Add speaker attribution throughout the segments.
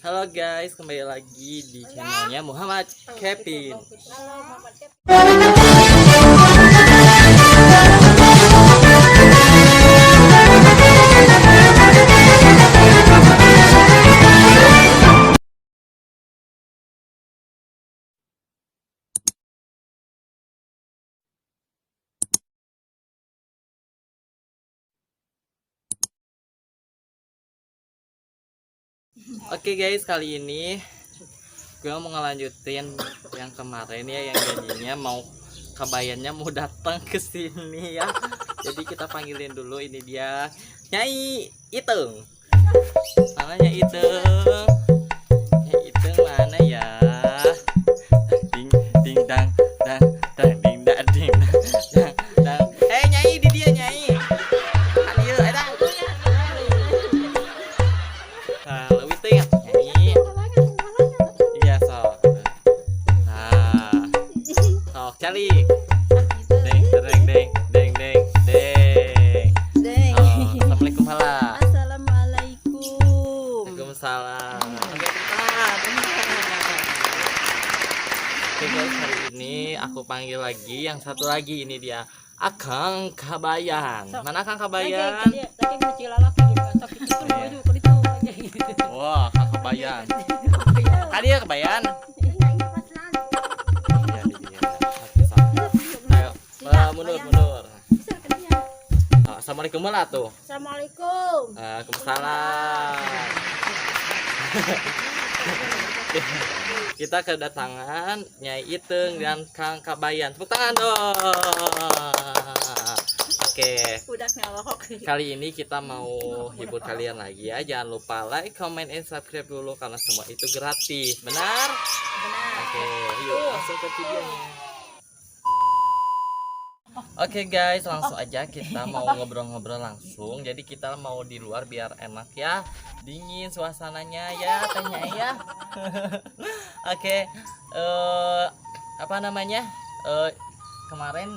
Speaker 1: Halo guys, kembali lagi di channelnya Muhammad Kevin.
Speaker 2: Halo, Muhammad Kevin.
Speaker 1: Oke guys, kali ini gue mau ngelanjutin yang kemarin ya, yang janjinya mau kabayannya mau datang ke sini ya. Jadi kita panggilin dulu, ini dia Nyai Iteung. Mana Nyai Iteung? Nyai Iteung mana ya? Ding ding dang dang dang ding dang ding dang dang. Eh, Nyai, di dia Nyai. Kan ieu eta. Nah, leuwih teh Nyai. Iya, sok. Nah, sok cari. Deng deng deng deng deng deng.
Speaker 2: Deng.
Speaker 1: Oh, assalamualaikum hala.
Speaker 2: Assalamualaikum.
Speaker 1: Waalaikumsalam. Oke, tepuk tangan. Oke guys, hari ini aku panggil lagi yang satu lagi, ini dia Akang Kabayan. Mana Akang Kabayan? Iya. Wah, Kang Kabayan. Kali ya Kabayan. Iya, iya. Oke, sok. Ayo, mundur, mundur. Ah, assalamualaikum lah tuh.
Speaker 2: Assalamualaikum.
Speaker 1: Waalaikumsalam. Kita kedatangan Nyai Iteung dan Kang Kabayan. Tepuk tangan dong. Oke.
Speaker 2: Udah ngelok.
Speaker 1: Kali ini kita mau hibur kalian lagi ya. Jangan lupa like, comment, and subscribe dulu karena semua itu gratis. Benar?
Speaker 2: Benar.
Speaker 1: Oke, yuk langsung ke videonya. Oke guys, langsung aja kita mau ngobrol-ngobrol langsung. Jadi kita mau di luar biar enak ya, dingin suasananya ya, tehnya ya. Oke, apa namanya? Kemarin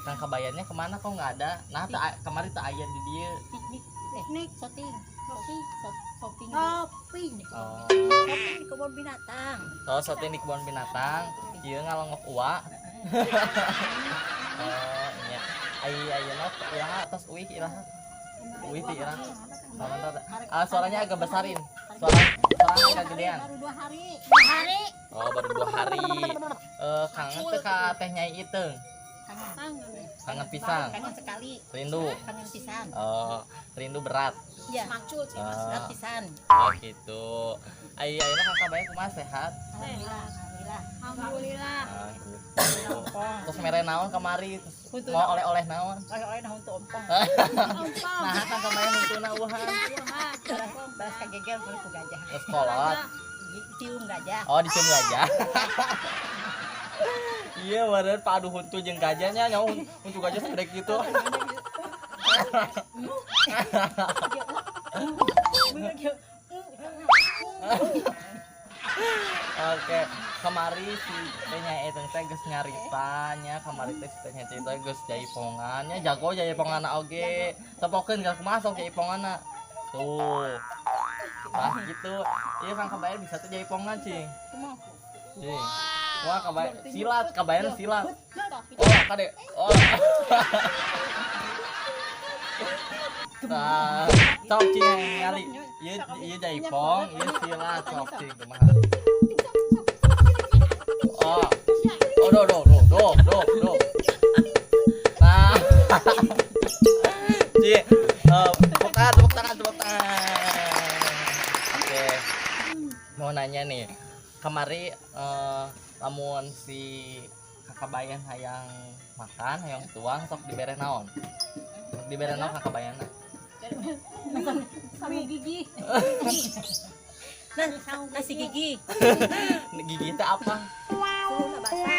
Speaker 1: Kang Kabayannya kemana kok nggak ada? Nah, kemarin teu aya di dieu.
Speaker 2: Piknik, piknik, shopping, shopping, shopping, shopping,
Speaker 1: Oh,
Speaker 2: shopping di kebun binatang.
Speaker 1: Oh, syuting di kebun binatang, ieu ngalongok uwa. Oh, iya. Ai ayeuna iraha tos uih iraha? Uih ti iraha? Samantar. Ah, suaranya agak besarin. Suaranya agak gedean.
Speaker 2: Baru 2 hari. 2 hari.
Speaker 1: Oh, baru 2 hari. Eh, kangen teu ka Teh Nyai Iteung?
Speaker 2: Kangen.
Speaker 1: Kangen pisan.
Speaker 2: Kangen sekali.
Speaker 1: Rindu.
Speaker 2: Kangen pisan.
Speaker 1: Oh, rindu berat.
Speaker 2: Iya. Macul sih,
Speaker 1: Ah.
Speaker 2: berat pisan.
Speaker 1: Oh, gitu. Ai ayeuna Kang Kabayan kumaha, sehat?
Speaker 2: Alhamdulillah. Alhamdulillah. Alhamdulillah.
Speaker 1: Ah, gitu. Terus mere naon kamari? Terus mau oleh-oleh naon?
Speaker 2: Oleh-oleh nah untuk ompong.
Speaker 1: Nah, Kang Kabayan huntuna uhan.
Speaker 2: Balas kagegel boleh ku gajah.
Speaker 1: Terus kolot.
Speaker 2: Cium gajah.
Speaker 1: Oh, dicium gajah. Iya, bener Pak, aduh, huntu jeung gajahnya nyawa huntu gajah segede gitu. Oke, kemari si Teh Nyai Iteung teh geus nyaritanya, kamari teh si Teh Nyai Iteung teh geus jaipongan nya, jago jaiponganna oge. Tepokeun geus kumaha sok jaiponganna. Tuh. Nah, gitu. Iya, Kang Kabayan bisa tuh jaipongan, cing. Cing. Wah, Kabayan silat, Kabayan silat. Oh, kade. Oh. Nah, sok cing yang ningali. Ieu ieu jaipong, ieu silat, sok cing kumaha. Oh. Oh, do do do do do do. Nah. Cing, tepuk tangan, tepuk tangan, tepuk tangan. Oke. Mau nanya nih. Kemari lamun si Kakak Bayan hayang makan, hayang tuang, sok dibere naon? Sok dibere naon Kakak Bayan?
Speaker 2: Sama gigi. Nah, nasi gigi.
Speaker 1: Gigi itu apa?
Speaker 2: Sudah basah.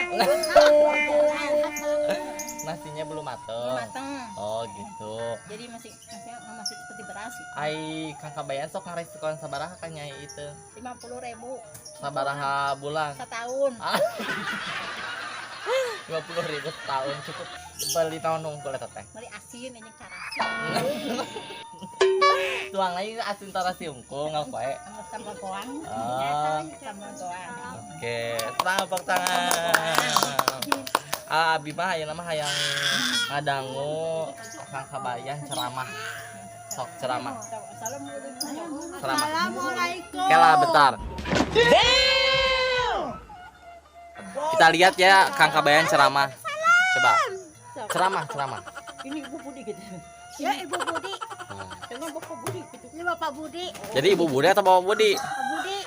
Speaker 1: Nasinya belum mateng.
Speaker 2: Belum mateng.
Speaker 1: Oh, gitu.
Speaker 2: Jadi masih masih masih seperti beras.
Speaker 1: Ai Kang Kabayan sok ngaresikon sabaraha ka Nyai itu?
Speaker 2: 50 ribu.
Speaker 1: Sabaraha bulan?
Speaker 2: Setahun.
Speaker 1: Ah. 50 ribu setahun cukup beli naon nungkul eta teh?
Speaker 2: Beli asin ini cara.
Speaker 1: Tuang lagi asin tarasi unggul ngapain?
Speaker 2: Sambal goang.
Speaker 1: Ah.
Speaker 2: Sambal goang.
Speaker 1: Oke, tepuk tangan. Ah, abi mah ayeuna mah hayang ngadangu Kang Kabayan ceramah. Sok ceramah.
Speaker 2: Assalamualaikum.
Speaker 1: Ceramah.
Speaker 3: Assalamualaikum.
Speaker 1: Kela bentar. Kita lihat ya Kang Kabayan ceramah. Coba. Ceramah, ceramah.
Speaker 2: Ini Ibu Budi gitu.
Speaker 3: Ya, Ibu Budi.
Speaker 2: Dengan Bapak Budi gitu.
Speaker 3: Ini Bapak Budi.
Speaker 1: Jadi Ibu Budi atau Bapak Budi?
Speaker 3: Pak Budi.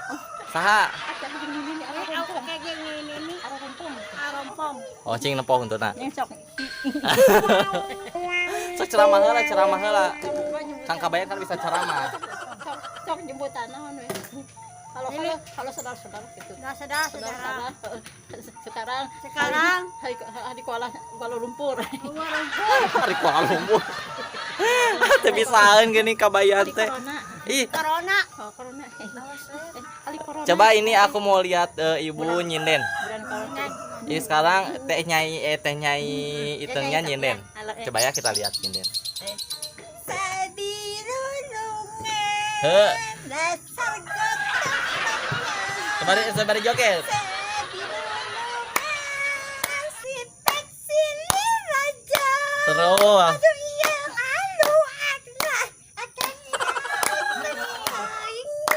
Speaker 1: Saha?
Speaker 2: Ada begini ini
Speaker 3: Eh, aku kayak gini ini.
Speaker 2: Arompong.
Speaker 3: Arompong.
Speaker 1: Oh, cing nempo huntuna.
Speaker 2: Yang sok.
Speaker 1: Sok ceramah heula, ceramah heula. Kang Kabayan kan bisa ceramah.
Speaker 2: Sok sok jemputan naon we. Kalau kalau kalau saudara-saudara gitu.
Speaker 3: Nah, saudara, saudara.
Speaker 2: Saudara-saudara sekarang
Speaker 3: Sekarang
Speaker 2: hari hari Kuala Kuala Lumpur.
Speaker 3: Kuala Lumpur.
Speaker 1: Hari Kuala Lumpur. Teu bisaeun geuning Kabayan
Speaker 2: Hari
Speaker 1: teh.
Speaker 2: corona.
Speaker 1: Ih,
Speaker 3: Corona.
Speaker 2: Oh, corona. Hari corona.
Speaker 1: coba ini aku mau lihat Ibu nyinden.
Speaker 2: Bulan corona.
Speaker 1: Ini sekarang teh nyai, teh nyai itengnya nyinden. Coba ya kita lihat nyinden. He, sembari sembari joget. Terus.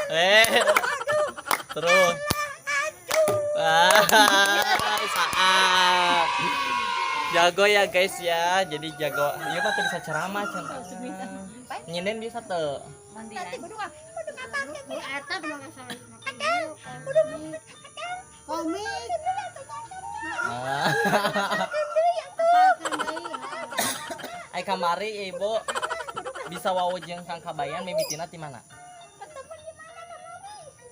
Speaker 1: Eh. Terus. Ah, saat. Jago ya guys ya. Jadi jago. Iya mah tuh bisa ceramah cenah. Nyinden bisa tuh.
Speaker 2: Nanti kudu
Speaker 3: Eta belum Komik.
Speaker 1: Ah. Ai kamari ibu bisa wawuh jeung Kang Kabayan mimitina ti mana?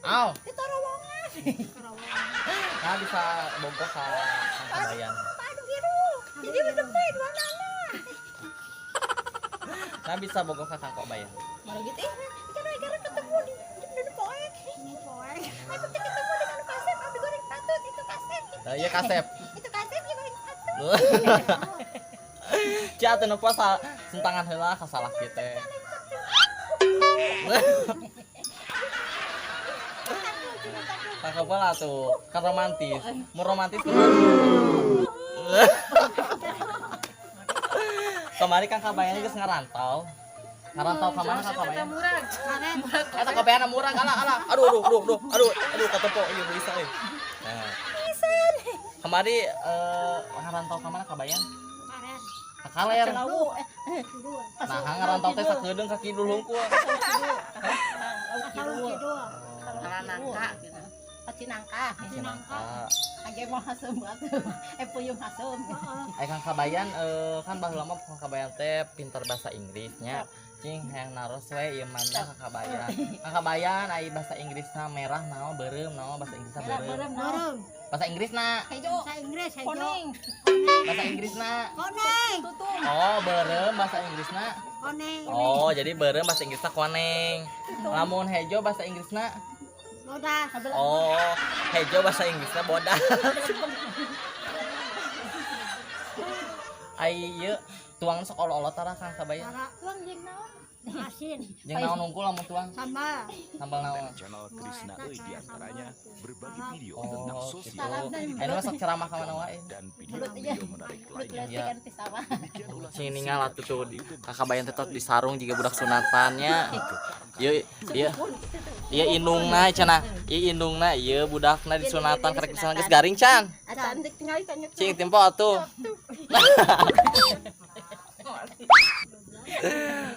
Speaker 1: Aw. Nah bisa bogoh ka Kang Kabayan.
Speaker 3: Jadi
Speaker 1: Nah bisa bogoh ka Kang Kabayan.
Speaker 2: Malah gitu eh.
Speaker 3: gara-gara ketemu di poek. Poek. Aku ketemu dengan kasep, abi goreng patut itu kasep.
Speaker 1: Nah, iya kasep.
Speaker 3: Itu kasep ya goreng patut.
Speaker 1: Cia atuh nempo sentangan heula ka salah kieu teh. Tangkap lah tuh, kan romantis. Mau romantis kumaha? Kemarin Kang Kabayan geus ngarantau. Ngarantau ka mana Kang Kabayan? Eta kabayan murah alah alah. Aduh aduh aduh aduh aduh aduh katempo ieu bisa euy. Nah. Kemari ngarantau ka mana Kabayan?
Speaker 3: Karen.
Speaker 1: Ka kaler.
Speaker 2: Lawu.
Speaker 1: Nah, ngarantau teh sakedeung ka kidul hungkul.
Speaker 3: Kidul.
Speaker 2: Nangka gitu. Cinangka.
Speaker 1: Cinangka.
Speaker 2: Age mau hasem atuh. Puyuh hasem.
Speaker 1: Ai Kang Kabayan kan baheula mah Kang Kabayan teh pintar bahasa Inggrisnya. Cing hayang naros we ieu mana Kang Kabayan. Kang Kabayan ai bahasa Inggrisna merah naon beureum naon bahasa Inggrisna beureum.
Speaker 3: Beureum.
Speaker 1: Bahasa Inggrisna.
Speaker 2: Hejo.
Speaker 3: Bahasa Inggris hejo.
Speaker 2: Kuning.
Speaker 1: Bahasa Inggrisna.
Speaker 3: Koneng.
Speaker 2: Tutung.
Speaker 1: Oh, beureum bahasa Inggrisna.
Speaker 3: Koneng.
Speaker 1: Oh, jadi beureum bahasa Inggrisna koneng. Lamun hejo bahasa Inggrisna.
Speaker 3: Bodas.
Speaker 1: Oh, hejo bahasa Inggrisna bodas. Ai ieu tuang sok olo-olo tara Kang Kabayan.
Speaker 3: Tara.
Speaker 2: Tuang jeung naon?
Speaker 3: Asin.
Speaker 1: Jeung naon unggul lamun tuang?
Speaker 3: Sambal.
Speaker 1: Sambal naon?
Speaker 4: Channel Krishna Euy diantaranya berbagi video
Speaker 1: Oh,
Speaker 4: tentang
Speaker 1: gitu.
Speaker 4: sosial
Speaker 1: Ayeuna mah sok ceramah ka mana wae.
Speaker 4: dan video-video menarik lainnya.
Speaker 1: Iya.
Speaker 2: Kan ti sawah.
Speaker 4: Demikian ulasan
Speaker 1: Sing ningal atuh tuh
Speaker 4: YouTube
Speaker 1: Kang Kabayan tetep di sarung jiga budak sunatannya. Ieu ieu ieu indungna cenah. Ieu indungna ieu budakna di sunatan karek misalnya geus garing can.
Speaker 2: Acan dek tinggal tanya.
Speaker 1: Cing tempo atuh.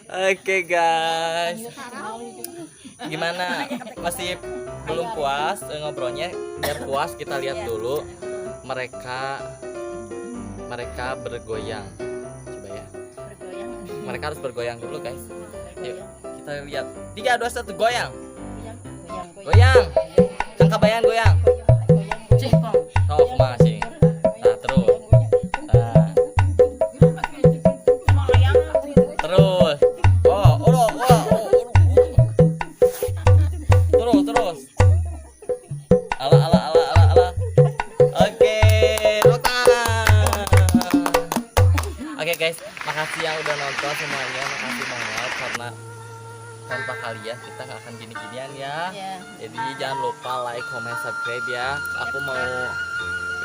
Speaker 1: Oke guys, gimana? Masih belum puas ngobrolnya? Biar puas kita lihat dulu mereka mereka bergoyang. Coba ya.
Speaker 2: Bergoyang.
Speaker 1: Mereka harus bergoyang dulu guys. Yuk kita lihat. 3, 2, 1 goyang.
Speaker 2: Goyang,
Speaker 1: Goyang. Kang Kabayan goyang.
Speaker 2: Cing.
Speaker 1: Oh, kumaha cing. Nah, terus. Nah. Terus. Oh, oh, oh, oh, oh, oh. Terus, terus. Alah, alah, alah, alah, alah. Oke, tepuk tangan. Oke guys, makasih yang udah nonton semuanya. Makasih banget karena kontak kalian kita nggak akan gini-ginian ya.
Speaker 2: Ya.
Speaker 1: Jadi jangan lupa like, comment, subscribe ya. Aku mau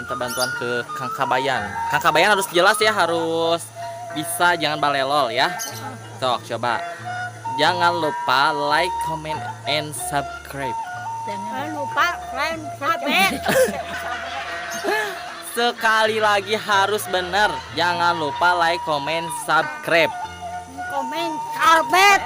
Speaker 1: minta bantuan ke Kang Kabayan. Kang Kabayan harus jelas ya, harus bisa, jangan balelol ya. Sok coba. Jangan lupa like, comment, and subscribe.
Speaker 2: Jangan
Speaker 3: Jangan lupa kalian subscribe.
Speaker 1: Sekali lagi harus bener. Jangan lupa like, comment, subscribe.
Speaker 3: Komen subscribe.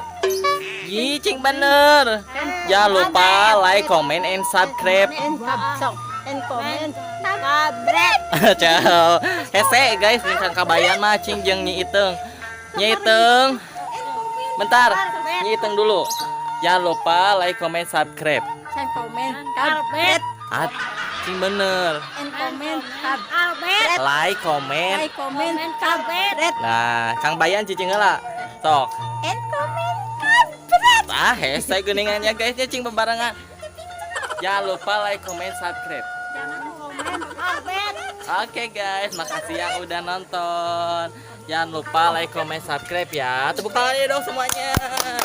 Speaker 1: Ih, cing bener. Jangan lupa like, comment, and subscribe.
Speaker 2: And sub and comment.
Speaker 3: Subscribe.
Speaker 1: Ciao. Hese guys, nih Kang Kabayan mah cing jeung Nyi Iteung. Nyi Iteung. Bentar, Nyi Iteung dulu. Jangan lupa like, comment, subscribe.
Speaker 2: And comment.
Speaker 3: Subscribe.
Speaker 1: Ah, cing bener.
Speaker 2: And comment.
Speaker 3: Subscribe.
Speaker 1: Like, comment.
Speaker 2: Like, comment.
Speaker 3: Subscribe.
Speaker 1: Nah, Kang Bayan cicing heula. Sok.
Speaker 3: And comment subscribe.
Speaker 1: Ah, hese geuningannya guys nya cing bebarengan. Jangan lupa like, comment, subscribe.
Speaker 3: Jangan komen subscribe.
Speaker 1: Oke guys, makasih yang udah nonton. Jangan lupa like, comment, subscribe ya. Tepuk tangannya dong semuanya.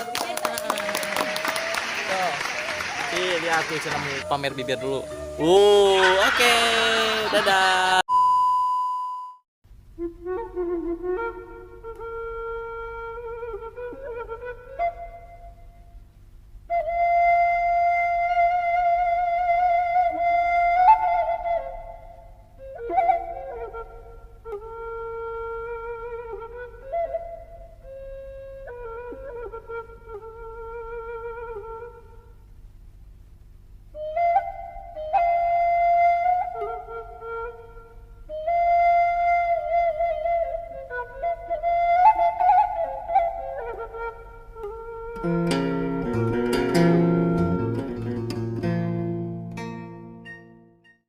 Speaker 1: Tepuk tangan. Tuh. Ih, lihat tuh, Cina mau pamer bibir dulu. Oke. Dadah.